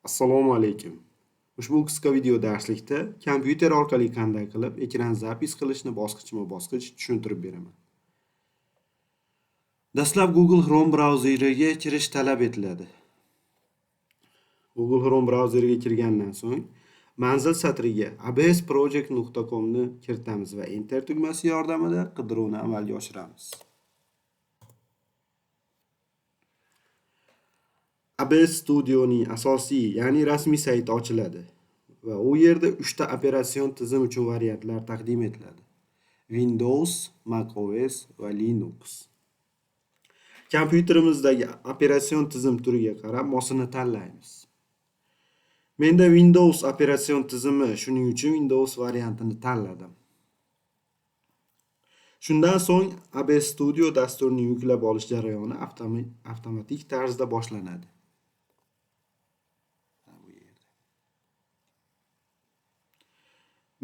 Assalomu alaykum. Ushbu qisqa video darslikda kompyuter orqali qanday qilib ekran zapis qilishni bosqichma-bosqich tushuntirib beraman. Dastlab Google Chrome brauzeriga kirish talab etiladi. Google Chrome brauzeriga kirgandan so'ng manzil satriga absproject.com ni kiritamiz va Enter tugmasi yordamida qidiruvni amalga oshiramiz. ABS Studio'ning asosiy, ya'ni rasmiy sayti ochiladi va u yerda 3 ta operatsion tizim uchun variantlar taqdim etiladi. Windows, Mac OS va Linux. Kompyuterimizdagi operatsion tizim turiga qarab mosini tanlaymiz. Menda Windows operatsion tizimi, shuning uchun Windows variantini tanladim. Shundan so'ng ABS Studio dasturini yuklab olish jarayoni avtomatik tarzda boshlanadi.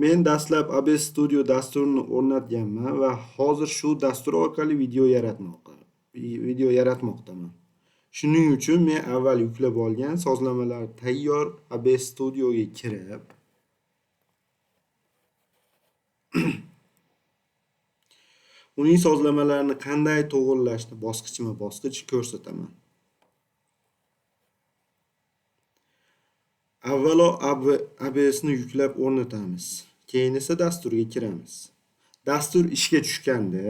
Men dastlab ABS Studio dasturini o'rnatganman va hozir shu dastur orqali video yaratmoqdaman. Shuning uchun men avval yuklab olgan sozlamalar tayyor ABS Studioga kirib uning sozlamalarini qanday to'g'rilashni bosqichma-bosqich ko'rsataman. Avvalo ABSni yuklab o'rnatamiz. Keyin esa dasturga kiramiz. Dastur ishga tushganda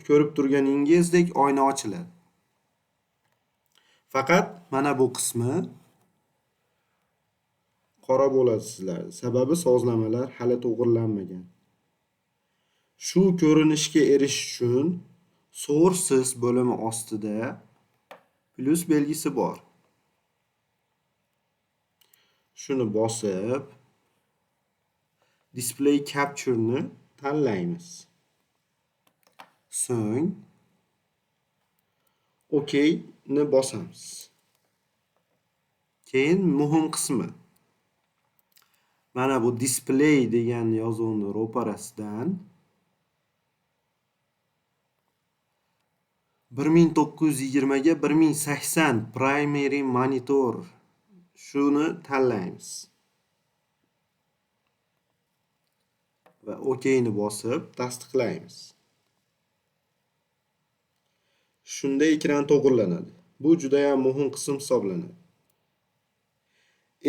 ko'rib turganingizdek oyna ochiladi. Faqat mana bu qismi qora bo'ladi sizlarda. Sababi sozlamalar hali to'g'rilanmagan. Shu ko'rinishga erishish uchun Sources bo'limi ostida plus belgisi bor. Shuni bosib Display Capture'ni tanlaymiz. So'ng OK ni bosamiz. Keyin muhim qismi. Mana bu display degan yozuvni ro'parasidan 1920 ga 1080 primary monitor shuni tanlaymiz. Va OK ni bosib tasdiqlaymiz. Shunda ekran to'g'rilanadi. Bu juda ham muhim qism hisoblanadi.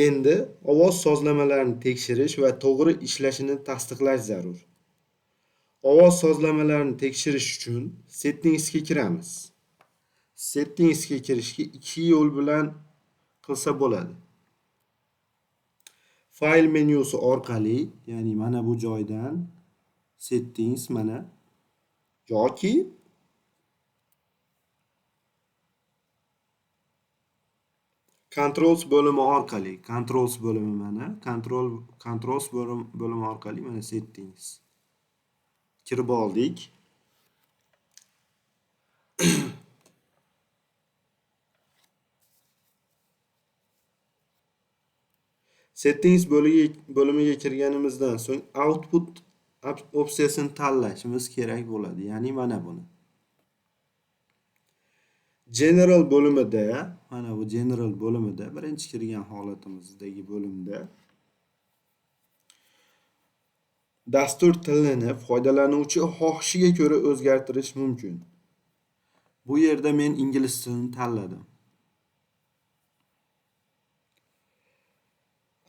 Endi ovoz sozlamalarini tekshirish va to'g'ri ishlashini tasdiqlash zarur. Ovoz sozlamalarini tekshirish uchun Settingsga kiramiz. Settingsga kirishga ikki yo'l bilan qilsa bo'ladi. Fayl menyusi orqali, ya'ni mana bu joydan Settings mana yoki Controls bo'limi orqali, Controls bo'limi mana, Controls bo'limi orqali mana Settings. Kirib oldik. Settings bo'limiga kirganimizdan so'ng Output opsiyasini tanlashimiz kerak bo'ladi. Ya'ni mana buni. General bo'limida, mana bu General bo'limida birinchi kirgan holatimizdagi bo'limda dastur tilini foydalanuvchi xohishiga ko'ra o'zgartirish mumkin. Bu yerda men ingliz tilini tanladim.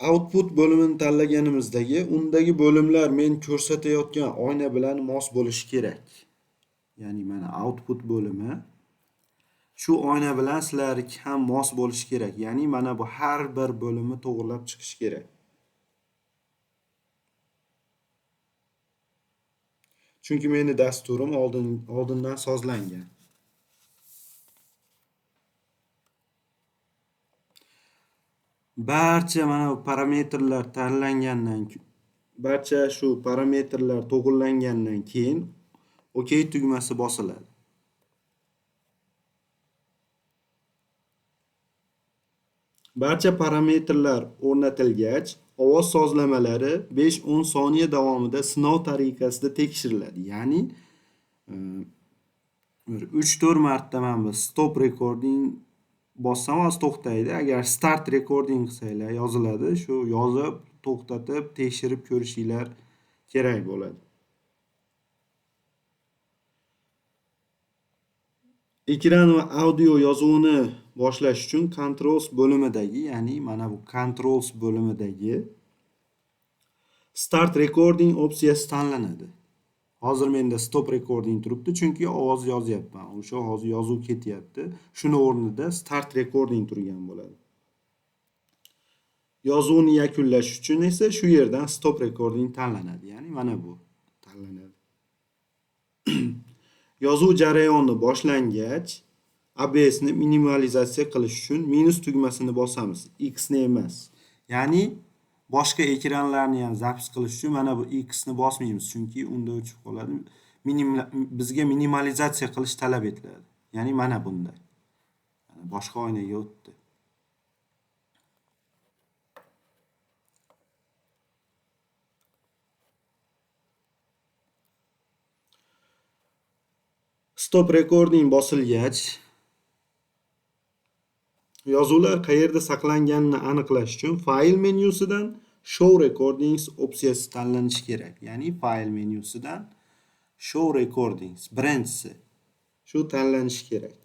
Output bo'limini tanlaganimizdagi undagi bo'limlar men ko'rsatayotgan oyna bilan mos bo'lishi kerak. Ya'ni mana output bo'limi shu oyna bilan sizlarniki ham mos bo'lishi kerak. Ya'ni mana bu har bir bo'limni to'g'rilab chiqish kerak. Chunki meni dasturim oldindan sozlangan. Barcha mana bu parametrlar tanlangandan, barcha shu parametrlar to'g'rilangandan keyin OK tugmasi bosiladi. Barcha parametrlar o'rnatilgach, ovoz sozlamalari 5-10 soniya davomida sinov tariqasida tekshiriladi. Ya'ni 3-4 marta mana bu stop recording Bossam hozir to'xtaydi. Agar start recording qilsanglar yoziladi. Shu yozib, to'xtatib, tekshirib ko'rishinglar kerak bo'ladi. Ekran va audio yozuvini boshlash uchun Controls bo'limidagi, ya'ni mana bu Controls bo'limidagi Start Recording opsiyasi tanlanadi. Hozir menda Stop Recording turibdi, chunki ovoz yozyapman. O'sha hozir yozuv ketyapti. Shuni o'rnida Start Recording turgan bo'ladi. Yozuvni yakunlash uchun esa shu yerdan Stop Recording tanlanadi. Ya'ni mana bu tanlanadi. Yozuv jarayoni boshlangach, OBS ni minimalizatsiya qilish uchun minus tugmasini bosamiz, X ni emas. Ya'ni boshqa ekranlarni ham запись qilish uchun mana bu X ni bosmaymiz, chunki unda o'chib qoladi. Bizga minimalizatsiya qilish talab etiladi. Ya'ni mana bunda. Boshqa oynaga o'tdi. Stop recording bosilgach, yozuvlar qayerda saqlanganini aniqlash uchun File menyusidan Show Recordings opsiyasi tanlanishi kerak. Ya'ni File menyusidan Show Recordings birinchisi shu tanlanishi kerak.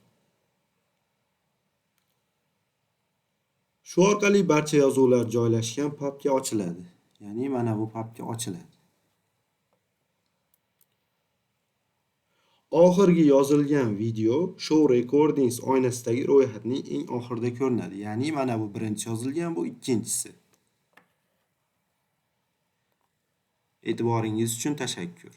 Shu orqali barcha yozuvlar joylashgan papka ochiladi. Ya'ni mana bu papka ochiladi. Oxirgi yozilgan video Show Recordings oynasidagi ro'yxatning eng oxirida ko'rinadi. Ya'ni mana bu birinchi yozilgan, bu ikkinchisi. E'tiboringiz uchun tashakkur.